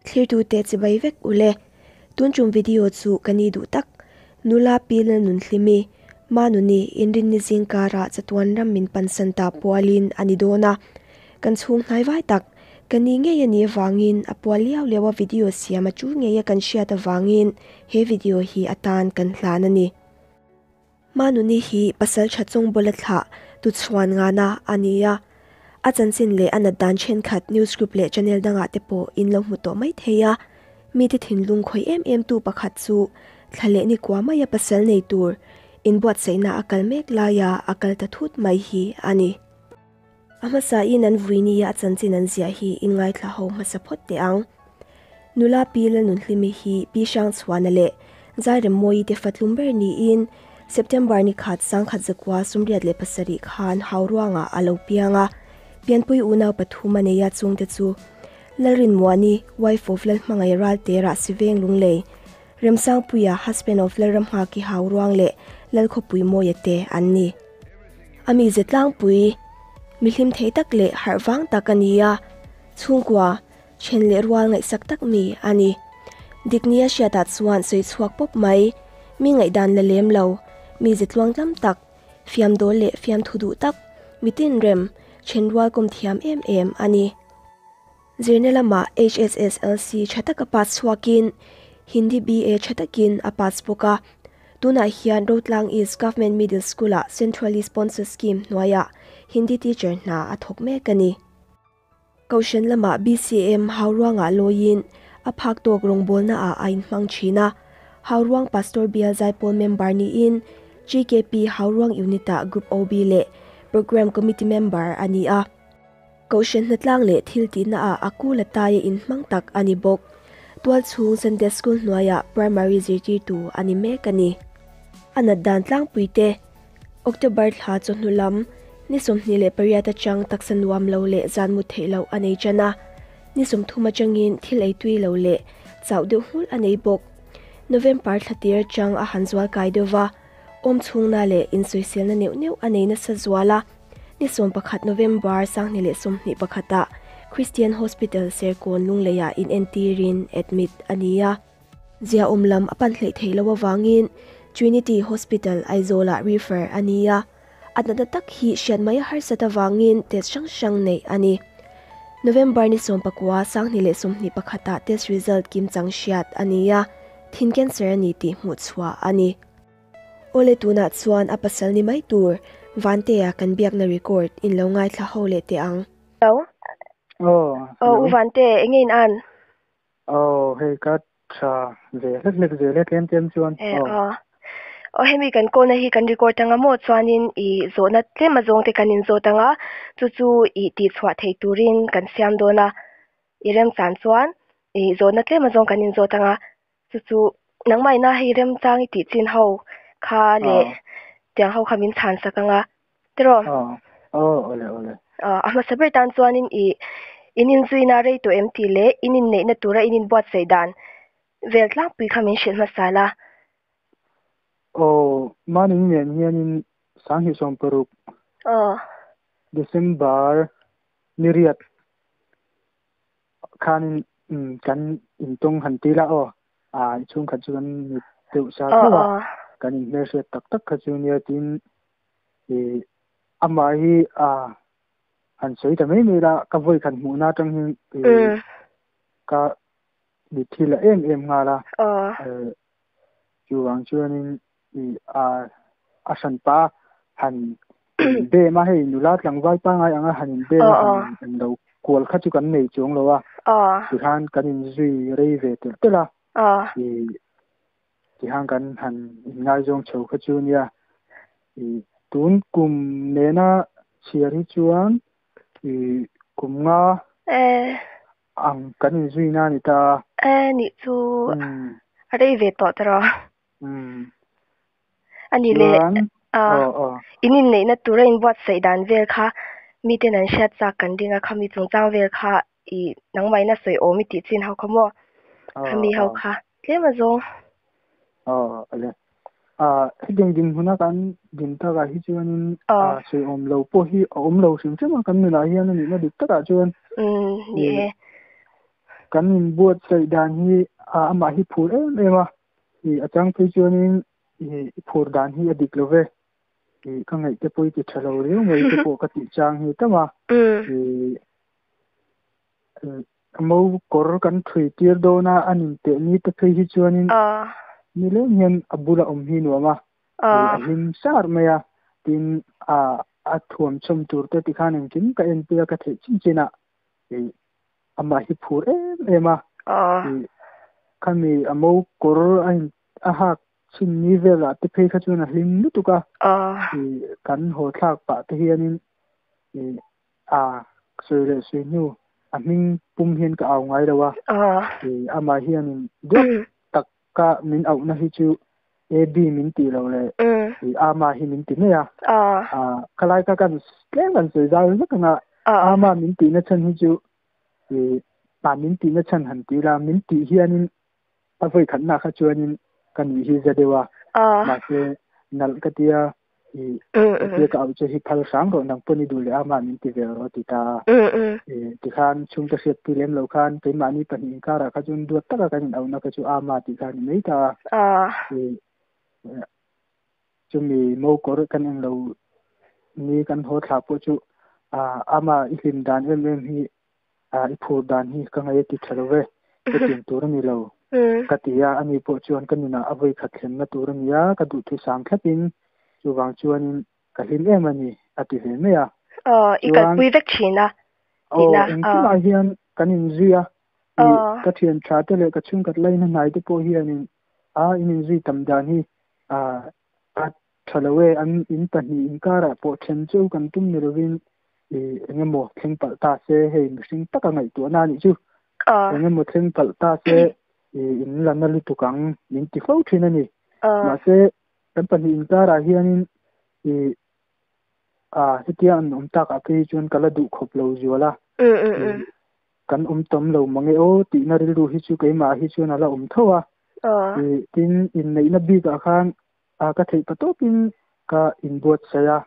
Thlirtute chibai vek ule. Tun tum video chu ka ni duh tak. Nula Pi Lalnunhlimi, Manuni, Inrinni zingkarah chatuan ram min pansan ta pualin a ni dawn a. Kan chhung hnai vai tak, ka ni ngei a nih avangin a pual liau liau a video siam a tul ngei a kan hriat avangin he video hi atan kan hlan a ni. Manuni hi pasal tha chung bawla thlah tu chhuan ngana a ni a, a chanchin leh a nat dan thenkhat news group leh channel dangah te pawh in lo hmu tawh mai thei a, mite thinlung khawih em em tu pakhat chu thla leh ni kua maia pasal nei tur inbuatsaihna a kal mek laia a kal ta thut mai hi a ni. A hmasain an vui nia a chanchin an ziah hi in ngaithla ho hmasa phawt teh ang. Nula Pi Lalnunhlimi hi Pi Hrangchhuana leh Zairemmawi te fatlum ber niin September ni khat sangkhat zakua 87 khan Hauruangah a lo piang a, pianpui unau pathum a nei a chungte chu Lalrinmuani, wife of Lalhmangaih Ralte Rahsiveng Lunglei, Remsangpuia, husband of Lalramnghaki Hauruang leh Lalkhawpuimawia te an ni. A mize tlangpui, mi hlim thei tak leh harh vang tak a ni a, chhungkua, then leh rual ngaihsak tak mi a ni. Dik nia hriatah chuan sawi chhuak pawp mai, mi ngaihdan la lem lo, mize tluang tlam tak, fiam dawl leh fiamthu duh tak, mi tinrem, then rual kawm thiam em em a ni. Zirna lamah HSSLC tha taka pass chhuakin Hindi BA tha takin a pass bawk a. Tunah hian Rotlang East Government Middle School-ah Centrally Sponsored Scheme hnuaiah Hindi teacher hna a thawk mek a ni. Kohhran lamah BCM Hauruangah lawiin a phak tawk rawngbawlnaah a inhmang thin a. Hauruang Pastor Bial Zaipawl member niin GKP Hauruang Unit-ah Group OB leh Programme Committee member a ni a. Kohhran hnatlang leh thil tihna ah a kul a tai a inhmang tak a ni bawk. Tualchhung Sunday School hnuaiah Primary zirtirtu a ni mek a ni. A nat dan tlangpui te, October thla chawhnu lam ni 28 atang taksa nuam lo leh zan mut theih loh a nei tan a, ni 30 atangin thil ei tui lo leh chauh deuh nghulh a nei bawk. November thla tir atang a han zual kai deuh va, awm chhungna leh insawiselna neuh neuh a nei nasa zual a. Ni 11 November 2021 ah Christian Hospital Serkawn Lungleiah inentirin admit a ni a. Ziaawm lam a pan hleih theih loh avangin Trinity Hospital Aizawlah refer a ni a. A natna tak hi hriat mai a harsat avangin test hrang hrang neih a ni. November ni 19 2021 ah test result kimchang hriat a ni a, thin cancer a ni tih hmuhchhuah a ni. Awle tunah chuan a pasal ni mai tur Vantea kan biakna record in lo ngaithla ho leh teh ang. Hello. Aw, Aw hello. U Vante, enge in an? Aw, hei ka tha ve hlek hlek zel e tlem tlem chuan. E Aw. aw. Aw hemi kan call na hi kan record anga maw chuanin i zawhna tlem azawng te kan in zawt anga chu chu i tihchhuah thei turin kan siam dawn a. I remchan chuan i zawhna tlem azawng kan in zawt anga Chu chu nangmah ina hei remchang i tih chin ho kha leh tiang ho kha min chhan sak anga tiraw? Aw awle awle. A hmasa ber tan chuanin i in inzuina rei tawh em tih leh in inneihna tura in inbuatsaih dan vel tlangpui kha min hrilh hmasa la. Aw mahni nen hianin 2016 December ni riat Khanin kan intawng han ti la aw, a chhungkhat chu kan ni deuh sa tho a, kan inhmelhriat tak tak kha chu nia tin i amah hi a han sawi ta mai mai la, ka vawi khat hmuhna atang hian i ka mitthi la em em nghal a, chuvang chuanin i a a hran pa han bem a hei nula tlangval pangai anga han in bem a han in lo kual kha chu kan nei chuang lo a tihan kan in zui rei ve telh telh a i tihan kan han in ngaizawng chho kha chu nia i tun kum nena chhiar hi chuan i kum nga ang kan in zui na ni ta e ni chu a rei ve tawh tawh Ani le in inneihna tura inbuatsaih dan vel kha miten an hriat chak kan ring a, khami chungchang vel kha i nangmahina sawi awm i tih chin ho kha maw? Khami ho kha tlem a zawng. Aw ale. Hetiang dinhmuna kan din takah hi chuanin sawi awm lo pawh hi a awm lo hrim hrim a kan nunah hian a nihna dik takah chuan. Ni e. Kan inbuatsaih dan hi amah hi phur em em a, i a chang phei chuanin i phur dan hi a dik lo ve. I ka ngaih te pawh i ti tha lo riau mai te pawh ka tih chang hi tam a. I mo kawr kan thui tir dawn a, an inteh ni te phei hi chuanin nileng hian a bula awm hi nuam a. A hlim sar mai a, tin a thuam chhawm tur te tikhan engkim ka enpui a, ka theih chin chin a. Amah hi phur em em a, khami a mo kawr a in a hak chhin ni velah te phei kha chuan a hlim lutuk a, kan haw thlak pah te hianin a sawi leh sawi hnu a hming pum hian ka au ngai lo a, amah hianin duat tak ka min auhna hi chu AB min tih loh leh Ama hi min ti mai a. Khalai kha kan tlem kan sawi zau vek ang a, Ama min tihna chhan hi chu pa min tihna chhan han ti ila, min tih hianin a vawi khatna kha chuanin ka nuih hi za deuh a, mahse nalh ka tia i tia ka auh che hi phal hrang rawh nang pawn i duh leh a mah min ti ve rawh a ti ta a. Tikhan chhungte hriatpui lem lo khan keimahni pahnih inkarah kha chuan duat taka kan in auhna kha chu ama tih kha a ni mai ta a. Chumi mo kawr kan eng lo ni kan haw thla pawh chu ama i hlim dan em em hi i phur dan hi ka ngaih a ti tha lo ve, ka tiang tur a ni lo ka ti a, ani pawh chuan ka nunah a vawi khat thlenna tur a ni a, ka duhthusam thlapin chuvang chuanin ka hlim em a ni a ti ve mai a. Aw, i kalpui vek thin a tihna. Aw, engkimah hian kan inzui a, i ka thian tha te leh ka chhungkhat laina hnai te pawh hianin a in inzui tam dan hi a Tha lo e, an in pahnih inkarah pawh then chu kan tum ni lovin i eng emaw thleng palh ta se, hei mihring taka ngaihtuahna a nih chu. Eng emaw thleng palh ta se i in la na lutuk ang min ti fo thin a ni. Mahse, kan pahnih inkarah hianin i a hetia an awm takah phei hi chuan ka la duh khawp lo zual a. Kan awm tam lo mang e aw tihna rilru hi chu keimah hi chuan a la awm tho a. Tin, inneihna bikah khan a ka theih pa tawpin ka inbuatsaih a,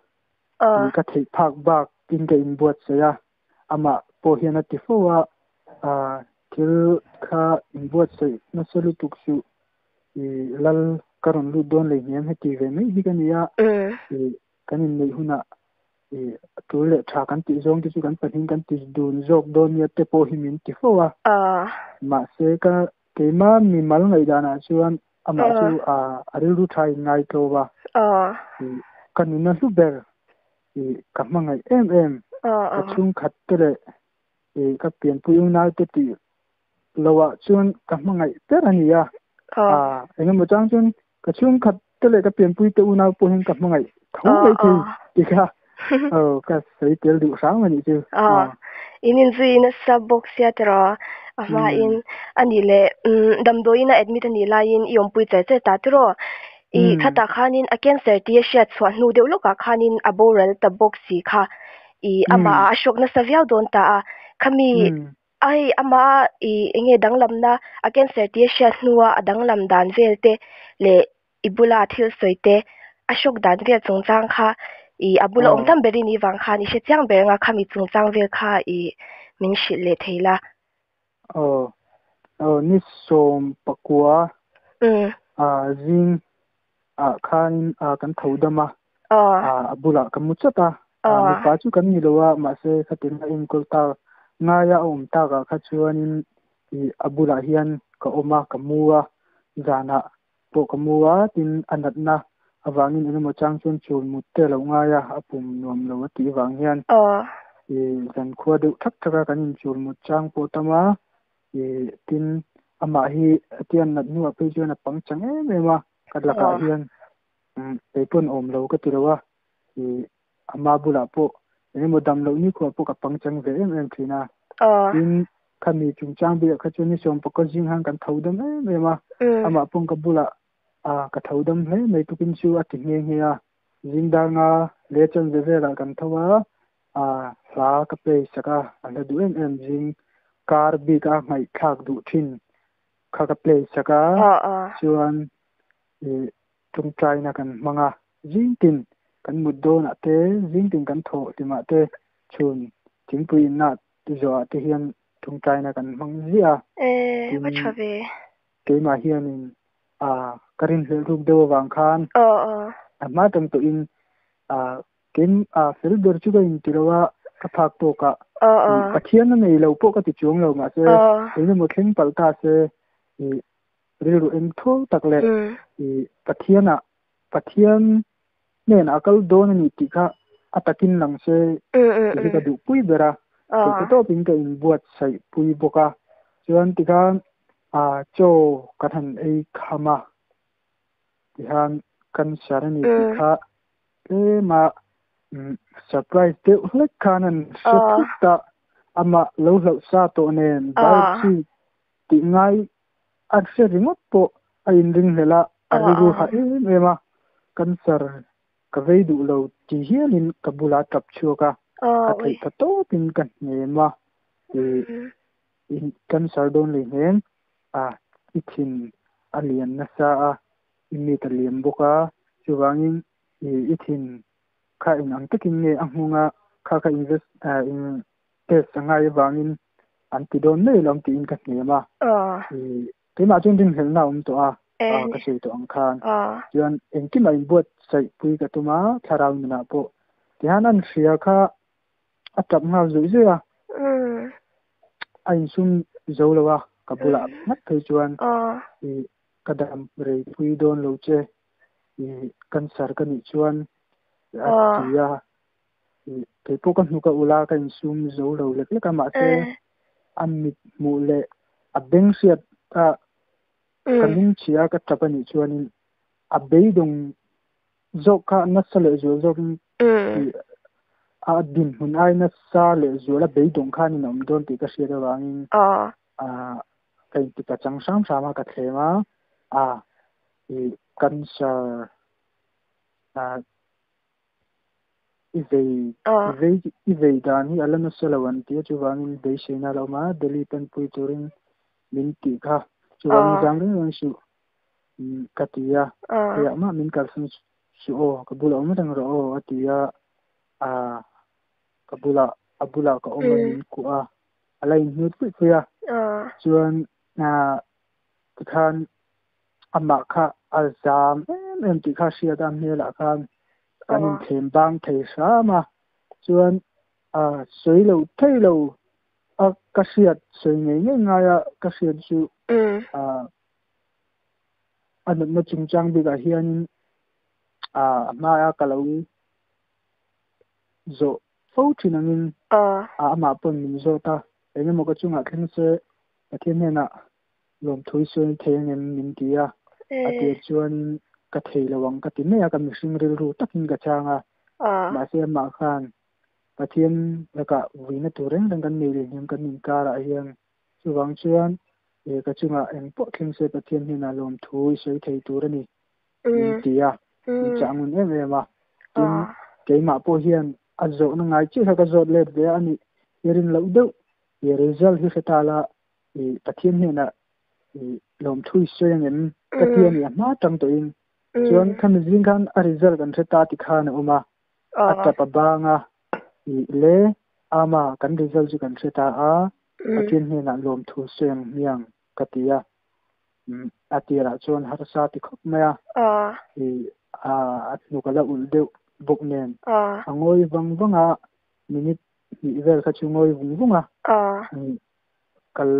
ka theih phak bak in ka inbuatsaih a, amah pawh hian a ti fo a, thil kha inbuatsaih nasa lutuk suh i lal ka rawn lut dawn lei hniam heti ve mai hi ka ni a, i kan inneih hunah i tul leh tha kan tih zawng te chu kan pahnih kan ti dun zawk dawn nia te pawh hi min ti fo a, mahse ka keimah mimal ngaihdanah chuan Amah chu a rilru tha in ngai tlawm a, ka nuna hlu ber ka hmangaih em em, ka chhungkhat te leh ka pianpui unau te tih loah chuan ka hmangaih ber a ni a. Engemaw chang chuan ka chhungkhat te leh ka pianpui te unau pawh hian ka hmangaih tho mai thei tih kha ka sawi tel duh hrang a nih chu. In inzui nasa bawk sia tiraw a hmain a nih leh damdawiin a admit a nih laiin i awmpui char char ta tiraw i khatah khanin a cancer tih a hriat chhuah hnu deuh lawkah khanin a boral ta bawk si kha i amah ah a hrawk nasa viau dawn ta a khami A hei amah i enge danglamna a cancer tih a hriat hnua a danglam dan vel te leh i bula thil sawi te a hrawk dan vel chungchang kha i a bula awm tam ber i nih vang khan i hre chiang ber anga khami chungchang vel kha i min hrilh leh thei la. Aw aw ni sawm pakua a zing ah khanin kan tho dam a a bulah ka mu chawt a mipa chu kan ni lo a mahse khatin a enkawl ta ngaia a awm takah kha chuanin ih a bulah hian ka awm a ka mu a zanah pawh ka mu a tin a natna avangin engemaw chang chuan chul mut te a lo ngai a a pum nuam lo a tih avang hian ih zankhua deuh thak thak a kan inchul mut chang pawh tam a Ih tin amah hi hetiang nat hnuah phei chuan a pang chang em em a, ka lakah hian kei pawn awm lo ka ti lo a, ih ama bulah pawh eng emaw dam loh nikhuah pawh ka pang chang ve em em thin a. Tin khami chungchang bikah kha chuan ni sawm pakua zing han kan tho dam em em a, amah pawn ka bulah ka tho dam hle mai tukin chu a ti nghe nghe a, zing dar nga leh chanve velah kan tho a, A hla ka play sak a, a hla duh em em zing kar bik a ngaihthlak duh thin kha ka play sak a, chuan ih tawngtaina kan hmang a, zing tin kan mut dawnah te, zing tin kan thawh hlimah te, chhun thingpui inna zawhah te hian Tawngtaina kan hmang ziah a. Eh, Tin, va tha ve. keimah hianin ah ka rinhlelh ruk deuh avang khan Aw aw. a hma tang tawhin ah keim ah fel ber chu ka inti lo a, ka phak tawkah Aw ih aw. Pathian a nei lo pawh ka ti chuang lo mahse Aw. engemaw thleng palh ta se ih rilru eng tho tak leh Mm. ih Pathianah Pathian hnenah a kal dawn a ni tih kha a takin lang se Mm mm tih hi ka mm. duhpui ber a, Aw. theihte tawpin ka inbuatsaih pui bawk a. Chuan tikhan ah chaw kan han ei kham a tihian cancer a ni tih Mm. kha tlema umm surprise deuh hlek khan an hre Aw. thut a, amah lo hlauh sa tawh nen Aw. biopsy tih ngai a hre ringawt pawh a inringhlel a, a Aw rilru aw. ha em em a, cancer ka vei duh lo ti hialin ka bula tap chhuak a, Aw ka ui. theih tha tawpin ka hnem a, ih Mm. cancer dawn leh hnem a i thin a lian nasa a, i mit a lian bawk a, chuvangin ih i thin kha eng ang takin nge a nghawng a, kha kha invest in test a ngai avangin an ti dawn mai lo tiin ka hnem a, Aw. ih keimah chuan rinhlelhna a awm tawh a, Eh. ka sawi tawh ang khan. Aw. Chuan engkimah inbuatsaih pui ka tum a, thlarau nunah pawh tihian an hria kha a tap nghal zuih zuih a, Mm. a insum zo lo a, ka bulah Mm. ngat phei chuan Aw. ih ka dam rei pui dawn lo che, ih cancer ka nih chuan a Aw. ti a, ih keipawh ka hnuk a ul a, ka insum zo lo lek lek a, mahse Eh. a mit hmuh leh a beng hriat a ka Mm. lungchhia ka tap a nih chuanin a beidawng zawk kha nasa leh zual zawkin Mm. ih a dinhmun ai nasa leh zual a beidawng khanin a awm dawn tih ka hriat avangin Aw. ah ka inti pachang hram hram a ka thlem a, ah ih cancer ah i vei Aw. i vei i vei dan hi a la nasa lo an ti a, chuvangin beiseina a lo awm a, Delhi panpui turin min tih kha chuvangin Aw. zang reng reng suh ka ti a, Aw. khawiah mah min kalsan suh aw, ka bulah awm reng rawh aw a ti a, ah ka bulah a bulah ka awm a Mm. min kuah a, a la inhnut pui pui a, Aw. chuan ah tikhan amah kha a zam em em tih kha hriat a hmelah khan kan Aw. inthlem bang thei hram a, chuan ah sawi lo thei lo a ka hriat sawi ngei ngei ngai a ka hriat chu Mm. ah a natna chungchang bikah hianin ah a hmaia ka lo zawh fo thin angin Aw. ah amah pawn min zawt a, engemaw ka chungah thleng se Pathian hnenah lawmthu i sawi thei angem min ti a, a Eh. tir chuanin ka thei lo ang ka ti mai a, ka mihring rilru takin ka chhang a, Aw. mahse amah khan Pathian lakah vuina tur reng reng kan nei leh hniam kan inkarah hian chuvang chuan eh ka chungah eng pawh thleng se Pathian hnenah lawmthu i sawi thei tur a ni min Mm. ti a, min Mm. chah ngun em em a, tin Aw. keimah pawh hian a zawhna ngai chiah kha ka zawt let ve a ni, i rin loh deuh i result hi hre ta la ih Pathian hnenah ih lawmthu i sawi angem ka ti a Mm. ni a hma tang tawhin chuan Mm. khami zing khan a result kan hre ta ti khan a awm a, a Aw. tap a bang a, ih le ama kan result chu kan hre ta a, Mm. Pathian hnenah lawmthu sawi ang hmiang ka ti a, umm a tirah chuan harsa ti khawp mai a, Aw. ih ah a hnuk a la ulh deuh bawk nen Aw. a ngawi vang vang a, minute hnih vel kha chu ngawi vung vung a, Aw. ih kal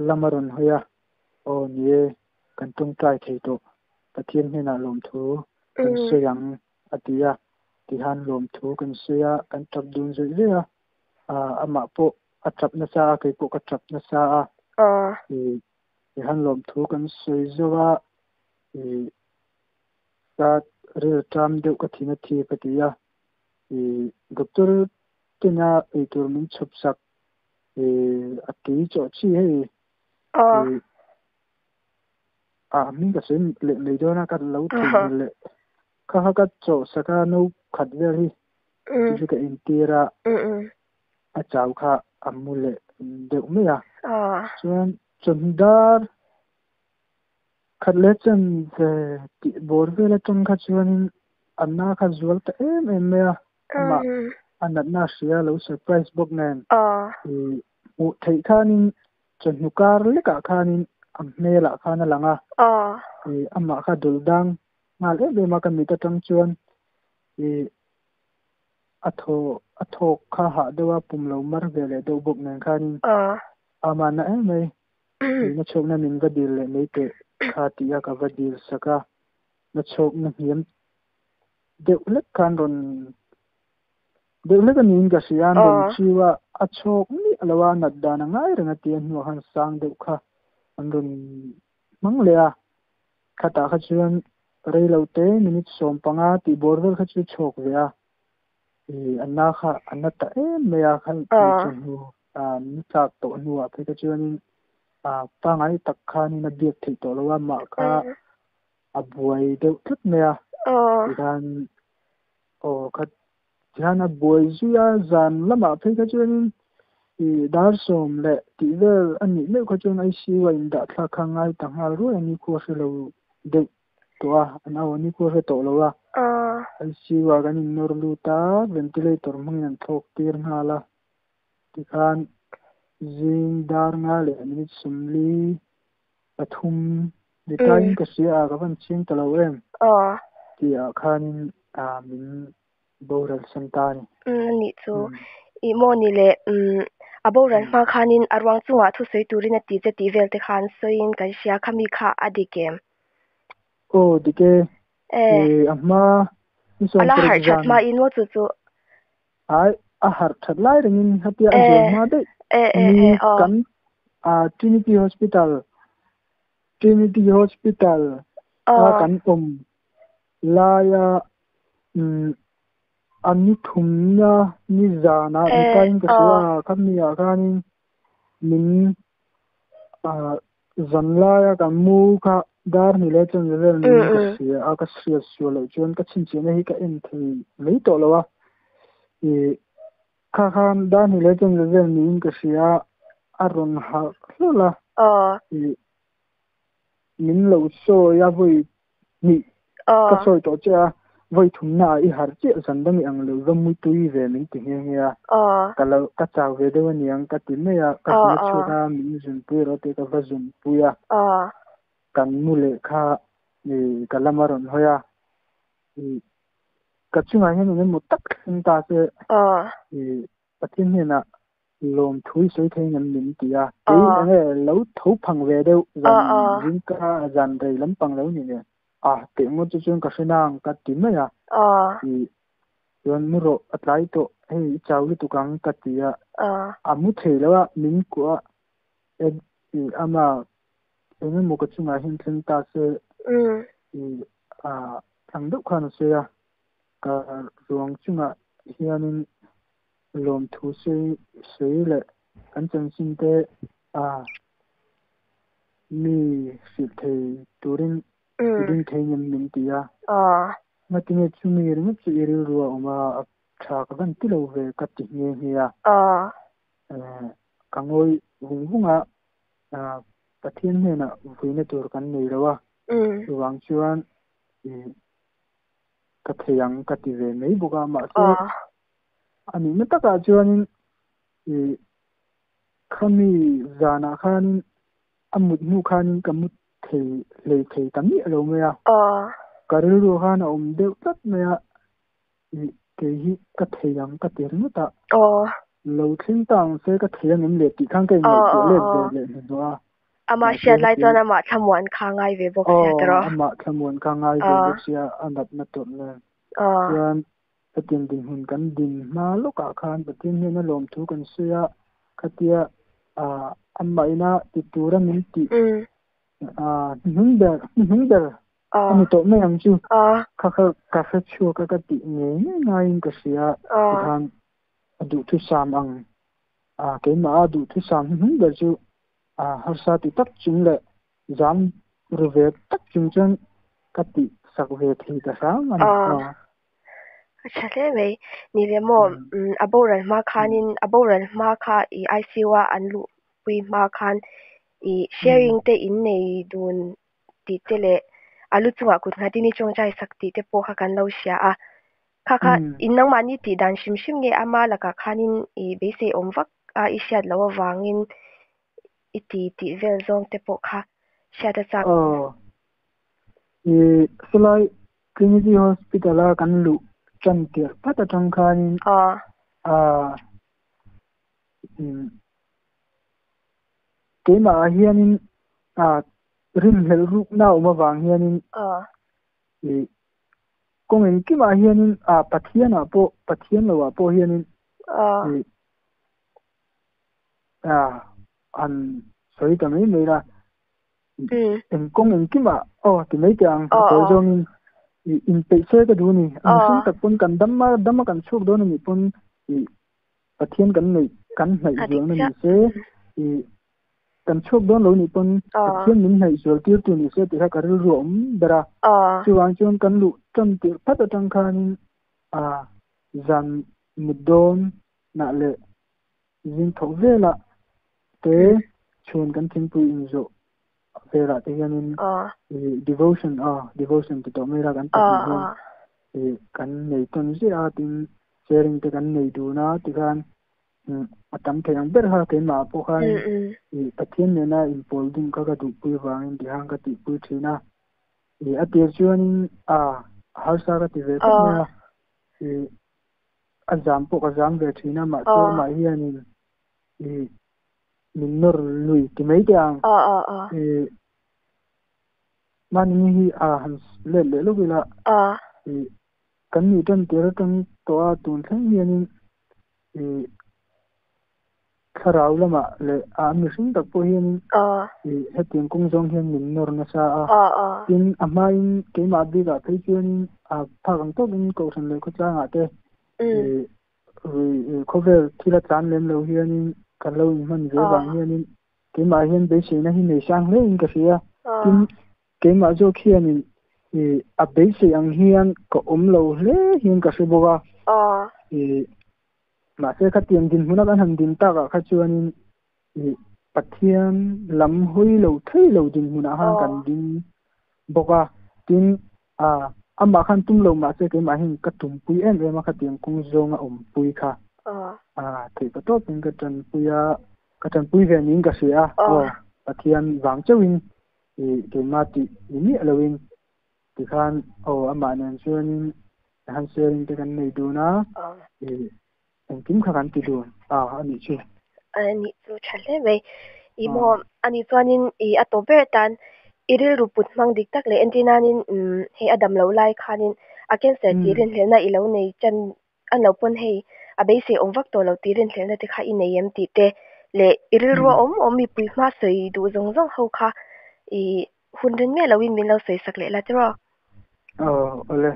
lam a rawn hawi a, aw ni e kan tawngtai thei tawh, Pathian hnenah lawmthu kan Mm. sawi ang a ti a, tihian lawmthu kan sawi a, kan tap dun zawih zawih a, ah amah pawh a tap nasa a, keipawh ka tap nasa a, Aw. ih tihian lawmthu kan sawi zawk a, ih ka ril ṭam deuh ka thin a thip a ti a, ih doctor tena eitur min chhawp sak ih a tui chawh chi hei Aw. ih ah hming ka sawi leh mai dawn a ka lo theihnghilh leh kha kha ka chawh sak a no khat vel hi chu Mm. chu ka intir a, Mm mm. a chau kha a mu leh deuh mai a, Aw. chuan chawndar khat leh chan ve tih bawr vel atang kha chuanin a na kha zual ta em em mai a, amah Mm. a natna a hria lo surprise bawk nen Aw. ih Hmuh theih khanin chawhnu kar lekah khanin a hmelah khan a lang a, ih amah kha dul dang nghal em em a ka mit atang chuan ih a thaw a thawk kha hah deuh a pum lo mar ve leh deuh bawk nen khanin ama na em mai ih na chhawkna min va dil leh mai teh kha tih a ka va dil sak a, na chhawkna hniam deuh hlek khan rawn Deuh hlek a niin ka hria, an rawn chiu a, a chhawk miah lo a, nat dan a ngai reng a tia hnuah khan sang deuh kha an rawn hmang leh a, khatah kha chuan reilo te minute 15 tih bawr vel kha chu chhawk ve a, ih a na kha a na ta em mai a, kha chawhnu ni tlak tawh hnuah phei kha chuanin pangai tak khanin a biak theih tawh lo a, mah kha a buai deuh tlat mai a, tikhan aw kha tihian a buai zui a, zan lamah phei kha chuanin ih dar sawm leh tih vel a nih meuh kha chuan ICU a indah thlak kha ngai ta nghal ruai a, nikhua hre lo deuh tawh a, an au a nikhua hre tawh lo a, ICU ah kan innawr lut a, ventilator hmangin an thlawk tir nghal a, tikhan zing dar nga leh minute 43 ni tain ka hria a, ka van ching ta lo em tih ah khanin min boral san ta a ni. Umm a nih chu. Ih maw ni le umm a boral hma khanin a ruang chungah thusawi turin a ti che tih vel te khan sawiin kan hria kha mi kha a dik em? Aw dik e. Ih a hma ni A la harh that hma in maw chu chu? Ai a harh that lai rengin hetia a zual hma daih ni kan Trinity Hospital Trinity Hospital a kan awm laia a ni thumna ni zanah ni tain ka hria a khami ah khanin min zan laia kan mu kha dar hnih leh chuan vel niin ka hria a ka hriat sual loh chuan ka chhinchhiahna hi ka en thei mai tawh lo a ih kha khan dar hnih leh chuan vel niin ka hria a a rawn harh hlawlh a ih min lo sawi a vawi hnih ka sawi tawh che a vawi thumna ah i harh chiah zan dang i ang lo va mutui ve min ti nghe nghe a ka lo ka chau ve deuh aniang ka ti mai a ka zun a chhuak a min zunpui rawh tih ka va zunpui a kan mu leh kha ih ka lam a rawn hawi a ih ka chungah hian eng emaw tak thleng ta che ih Pathian hnenah lawm thu i sawi thei ngem min ti a, kei enge lo tho phang ve deuh zan zingka zan rei lampang lo ni nen a teh ngawt chu chuan ka hre nang ka ti mai a, ih chuan mu rawh a tlai tawh hei i chau lutuk ang ka ti a, a mu thei lo a min kuah a ih ama engemaw ka chungah hian thleng ta se ih a tlang deuh khan a sawi a. Ka ruang chungah hianin lawmthu sawi sawi leh kan chanchin te a mi hrilh thei turin i ding thei ngem min ti a. Ngatinge chumi ringawt chu i rilru a awm a, a tha ka van ti lo ve ka ti nghe nghe a. Ka ngawi vung vung a, Pathian hnenah vuina tur kan nei lo a, chuvang chuan ka thei ang ka ti ve mai bawk a mahse a nihna takah chuanin ih khami zanah khanin a mut hnu khanin ka mut thei hlei thei ta miah lo mai a ka rilru khan a awm deuh tlat mai a ih kei hi ka thei ang ka ti ringawt a lo thleng ta ang se ka thei ang em le tih khan ka inngaihtuah let ve leh hnuhnawh a. Amah hriat lai chuan amah thlamuan kha ngai ve bawk sia tawrh. Aw, amah thlamuan kha ngai ve bawk sia, a natna tawrh nen. Chuan hetiang dinhmun kan din hma lawkah khan Pathian hian a lawmthu kan sawi a, khatia amah ina ti tura min tih hnuhnung ber hnuhnung ber a ni tawh mai ang chu. Kha kha ka hre chhuak a ka tih ngei ngei ngaiin ka hria tikhan a duhthusam ang keimah a duhthusam hnuhnung ber chu A harsa ti tak chung leh zam ru ve tak chung chuan ka tih sak ve thei ta hram a ni. Aw, a tha hle mai. Ni le maw, a boral hma khanin, a boral hma kha i ICU a an luhpui hma khan i sharing te in nei dun tih te leh a lu chungah kut nghatin i tawngtai sak tih te pawh kha kan lo hria a. Kha kha in nangmahni tih dan hrim hrim nge ama lakah khanin i beisei awm vak a i hriat loh avangin i ti tih vel zawng te pawh kha hriat a chak. Aw. I sawlai Trinity Hospital a kan luh tan tirh phat atang khanin Aw. aa umm keimah ah hianin aa rinhlelh rukna a awm avang hianin Aw. i kawng engkimah hianin aa Pathian ah pawh Pathian lo ah pawh hianin Aw. i aa han sawi ta mai mai la eng kawng engkimah aw ti mai teh ang a tawi zawngin i inpeih se ka duh a ni. A mihring tak pawn kan dam a dam a kan chhuak dawn a nih pawn i Pathian kan neih kan hnaih zualna ni se i kan chhuak dawn lo nih pawn Pathian min hnaih zual tir tu ni se tih kha ka rilru a awm ber a. Chuvang chuan kan luh tan tirh phat atang khanin a zan mut dawn nah leh zing thawk velah te chhun kan thingpui inzawh velah te hianin devotion a devotion ti tawh mai la kan pahnih hian kan nei tawn ziah a tin sharing te kan nei dun a tikhan a tam thei ang ber kha keimah ah pawh khan Pathian nena inpawl dun kha ka duhpui vangin tikhan ka tihpui thin a a tir chuanin a harsa ka ti ve khawp mai a a zam pawh ka zam ve thin a mahse amah hianin i min nawr lui ti mai teh ang i mahni hi a han let leh lawk ila i kan nih tan tir atang tawh a tun thleng hianin i thlarau lamah leh a mihring tak pawh hianin i hetiang kawng zawng hian min nawr nasa a tin a hmain keimah bikah phei chuanin a phak ang tawkin kohhran leh khawtlangah te i khawvel thil a tlan lem lo hianin kan lo inhman ve vang hianin keimah hian beiseina hi nei sang hle in ka hria tin keimah zawk hianin i a beisei ang hian ka awm lo hle hian ka hre bawk a i mahse khatiang dinhmuna kan han din takah kha chuanin i Pathian lam hawi lo thei lo dinhmunah khan kan ding bawk a tin a amah khan tum lo mahse keimah hian ka tumpui em em a khatiang kawng zawnga awmpui kha a theih pa tawpin ka tanpui a ka tanpui ve niin ka hria a aw Pathian vang chauhin i keimah tih ni miah loin tikhan aw amah nen chuanin han sharing te kan nei dun a i Engkim kha kan ti dun a a nih chu. A nih chu tha hle mai. I maw a nih chuanin i a tawp ber atan i rilru put hmang dik tak leh entir nanin umm hei a dam loh lai khanin a cancer tih rinhlelhna i lo nei tan a lo pawn hei a beisei awm vak tawh lo tih rinhlelhna te kha i nei em tih te leh i rilru a awm awm mipui hma sawi duh zawng zawng ho kha i hun rin miah loin min lo sawi sak leh la tiraw? Aw awle.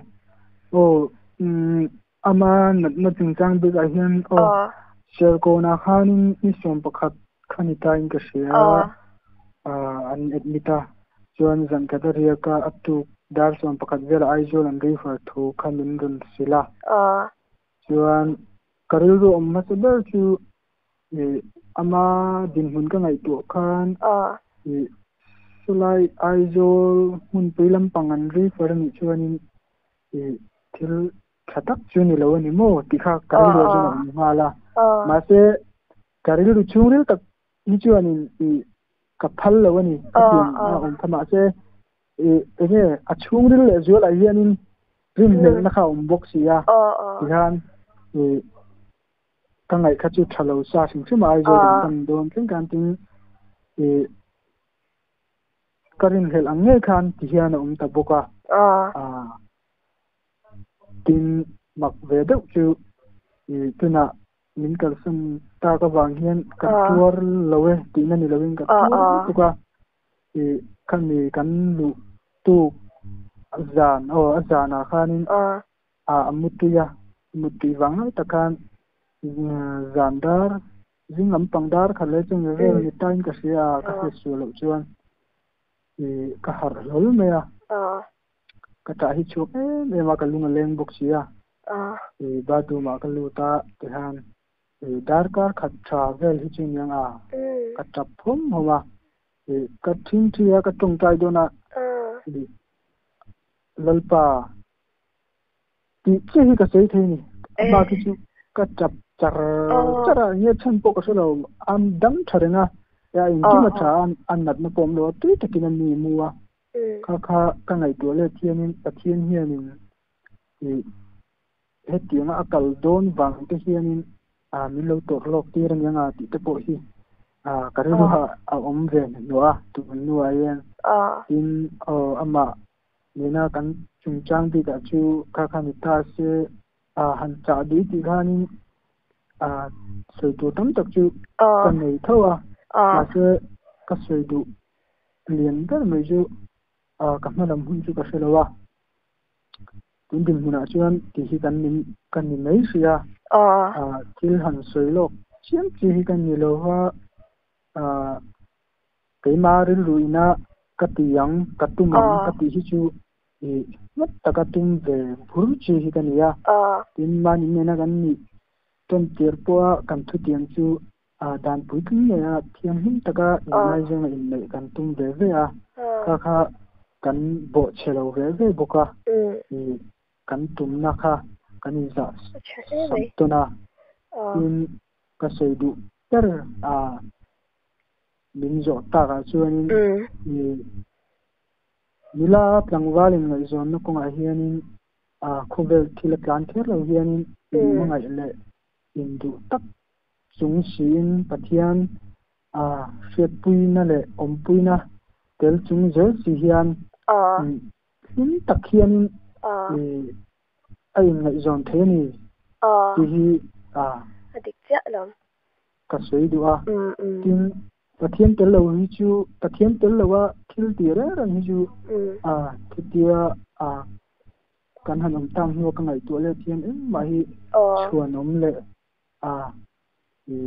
Aw umm Ama natna chungchang bikah hian aw Serkawnah khanin ni 11 kha ni tain ka hria a, an admit a, chuan zan khat a riak a, a tuk dar 11 velah Aizawl an refer thu kha min rawn hrilh a, chuan ka rilru awm hmasa ber chu ama dinhmun ka ngaihtuah khan sawlai Aizawl hmunpui lampang an refer a nih chuanin thil tha tak chu ni lo a ni maw tih kha ka rilru ah chuan a awm nghal a. Mahse, ka rilru chhungril tak hi chuanin i ka phal lo a ni ka tiang a awm kha. Mahse, i enge a chhungril leh zualah hianin rinhlelhna kha a awm bawk si a tihian i ka ngaih kha chu tha lo sa hrim hrim a Aizawl kan pan dawn thleng khan tin i ka rinhlelh ang ngei khan tihian a awm ta bawk a. Tin, mak ve deuh chu i tunah min kalsan tak avang hian ka tuar lo e tihna ni loin ka tuar lutuk a. I khami kan luh tuk zan aw a zanah khanin a mutui a, mutui vang lai tak khan zan dar zing lampang dar khat leh chumi vel ni tain ka hria a, ka hriat sual loh chuan i ka harh hlawl mai a. Ka tah hi chhuak em em a, ka lung a leng bawk si a. I bathroom ah ka lut a tihian i darkar khat tha vel hi chu niang a, ka tap hawm hawm a. I ka thingthi a, ka tawngtai dawn a, i Lalpa tih chiah hi ka sawi thei a ni. A bak hi chu ka tap. char char a nge chhan pawh ka hre lo an dam tha reng a ya engkim a tha a an natna pawh awm lo a tui takin a mi mu a kha kha ka ngaihtuah let hianin Pathian hianin ih hetianga a kal dawn vang te hianin ah min lo tawrh lawk tir ania nga tih te pawh hi ah ka rilru a a awm ve hnuhnawh a tun hnuah hian tin aw amah nena kan chungchang bikah chu kha kha ni ta se ah han chah duih tih khanin ah sawi tur tam tak chu ka nei tho a mahse ka sawi duh lian ber mai chu ah ka hma lam hun chu ka hre lo a. Tun dinhmunah chuan tih hi kan ni ka ni mai hrih a, ah thil han sawi lawk chiam chi hi ka ni lo va, ah keimah rilru ina ka ti ang, ka tum ang ka tih hi chu ih ngawt taka tum ve bur chi hi ka ni a, tin mahni nena kan nih tawn tir pawha kan thutiang chu ah dan puitling ngei a thianghlim taka inngaizawng a inneih kan tum ve ve a, kha kha kan bawh chhe lo ve ve bawk a, ih kan tumna kha kan inzah sak tawn a, tin ka sawi duh ber a min zawh takah chuanin ih nula tlangval inngaihzawnna kawngah hianin ah khawvel thil a tlan kher lo hianin inhmangaih leh induh tak chung siin Pathian a hriatpuina leh awmpuina tel chung zel si hian hlim tak hianin a inngaihzawn thei a ni tih hi a dik chiah lo. Ka sawi duh a. Tin, Pathian tel lo hi chu Pathian tel loa thil tih reng reng hi chu chutia kan han awm tang hnua ka ngaihtuah let hian engmah hi chhuanawm leh a i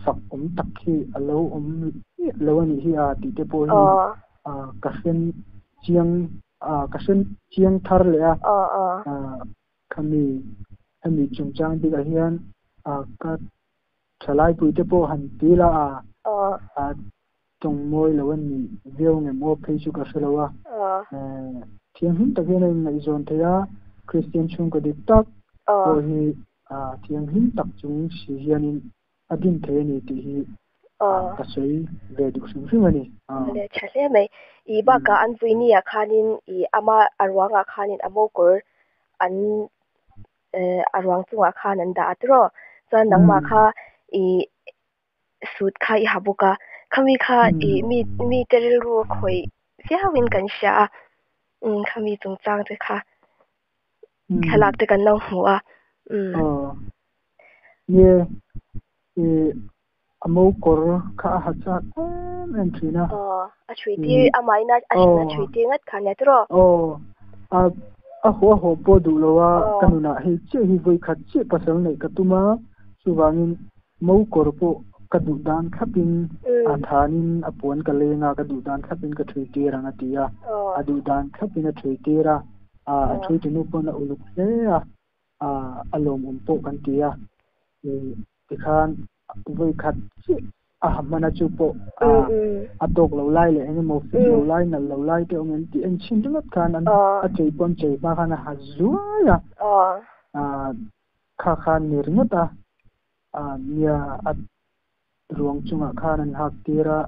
fak awm tak hi a lo awm miah lo a nih hi a tih te pawh hi a ka hren chiang a ka hren chiang thar leh a a khami hemi chungchang bikah hian a ka thalai pui te pawh han ti la a a tawng mawi lo a nih viau ngem aw phei chu ka hre lo a thianghlim tak hian a inngaihzawn thei a Kristian chhungkaw dik tak pawh hi thianghlim tak chung si hianin a din thei a ni tih hi ka sawi ve duh hrim hrim a ni. Le tha hle mai. I bakah an vuini ah khanin i ama a ruangah khanin a mokawr an a ruang chungah khan an dah a tiraw. Chuan nangmah kha i suit kha i ha bawk a, khami kha i mi mite rilru a khawih viauin kan hria a, umm khami chungchang te kha thlalak te kan lo hmu a, umm. Aw, nie i a mo kawr kha a ha chak em em thin a. Aw, a chhui tir amahin a a chhui tir ngat kha nia tiraw? Aw, a a haw a haw pawh duh lo a, ka nunah hei chiah hi vawikhat chiah pasal neih ka tum a, chuvangin Mo kawr pawh ka duh dan thlapin a thanin a puan ka leng a, ka duh dan thlapin ka thui tir ang a ti a. A duh dan thlapin a thui tir a, a thui tunu pawn a uluk hle a, a lawmawm pawh kan ti a. Tikhan vawi khat chiah a ha hman a chu pawh a tawk lo lai leh eng emaw fit lo lai nalh lo lai te awm em tih en chhin ringawt khan a chei pawn chei hma khan a ha zuai a, kha khan ni ringawt a. Nia a ruang chungah khan an hak tir a,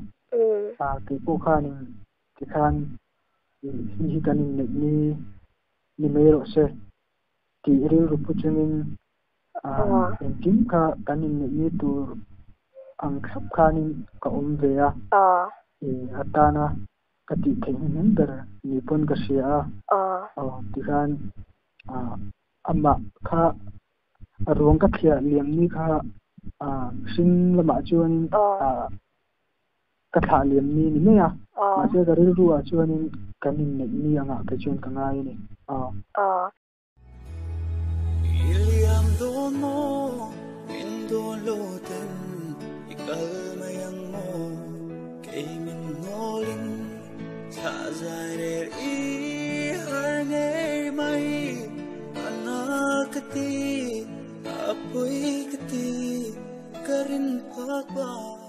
kei pawh khanin tikhan hi hi kan inneih ni ni mai rawh se tih rilru pu chungin engkim kha kan inneih ni tur ang thlap khanin ka awm ve a, atana ka tih theih hnuhnung ber ni pawn ka hria a, tikhan amah kha A ruang ka thliah liam ni kha mihring lamah chuanin ka thlah liam ni ni mai a, mahse ka rilru ah chuanin kan inneih ni angah kei chuan ka ngai a ni. I liam dawn maw, min dawn lo ten i kal mai ang maw, kei min hnawlin thlah zai rel i har ngei mai. A na ka ti, a pawi ka ti, ka rin phak bak.